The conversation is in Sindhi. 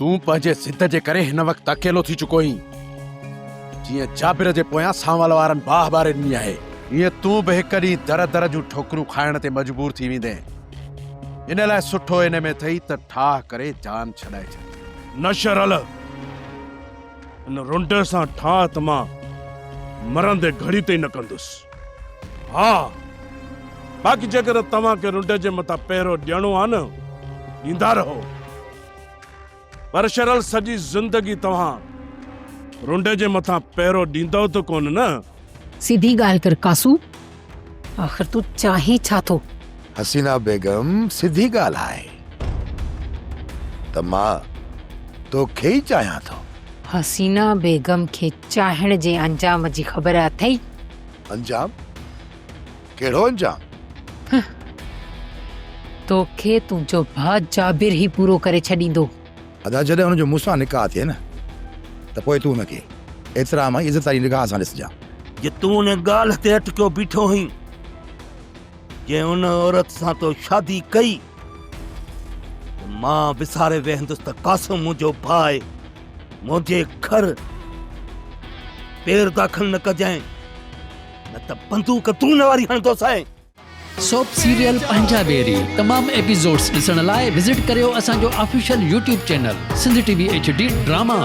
تون پنهنجي ضد جي ڪري هن وقت اڪيلو ٿي چڪو آهين. جيئن جابر جي پويان سانول وارن باهه ٻاري ڏني آهي، ايئن تون به هڪ ڏينهن در در جون ٺوڪريون کائڻ تي مجبور ٿي ويندين. ان لاء سٺو ان ۾ اٿئي ته ٺاهه ڪري جان ڇڏائي ڇڏ. نه شرل، ان رنڊي سان ٺاهه ته مان مرندي گهڙي تائين نه ڪندس. ها، باقي جيڪڏهن توهان کي رنڊي جي مٿان پهرو ڏيڻو آهي نه، ڏيندا رهو. پر شرل سڄي زندگي توهان رنڊي جي مٿان پهرو ڏيندؤ ته ڪونه نه؟ سڌي ڳالهه ڪر قاسو، آخر تون چاهين ڇا ٿو؟ حسينه بيگم سڌي ڳالهه آهي ته مان توکي ئي چاهيان ٿو. حسينه بيگم کي چاهڻ جي انجام جي خبر اٿئي؟ انجام؟ ڪهڙو انجام؟ توکي تنهنجو ڀاء جابر ئي پورو ڪري ڇڏيندو. ادا جڏهن هن جو مون سان نڪاح ٿئي نه ته پوء تون هن کي احترام ۽ عزت واري نگاهه سان ڏسجان. جي تون ان ڳالهه تي اٽڪيو بيٺو هئين جنهن ان عورت سان تو شادي ڪئي ته مان وساري ويهندس ته قاسم منهنجو ڀاء آهي. منهنجي گهر پير داخل نه ڪجانء. نه ته بندوق تون واري هڻندوسانء. سوپ سيريل پنهنجا ويري تمام ايپيسوڊس ڏسڻ لاء وزٽ ڪريو اسان جو official YouTube channel Sindh T V H D drama.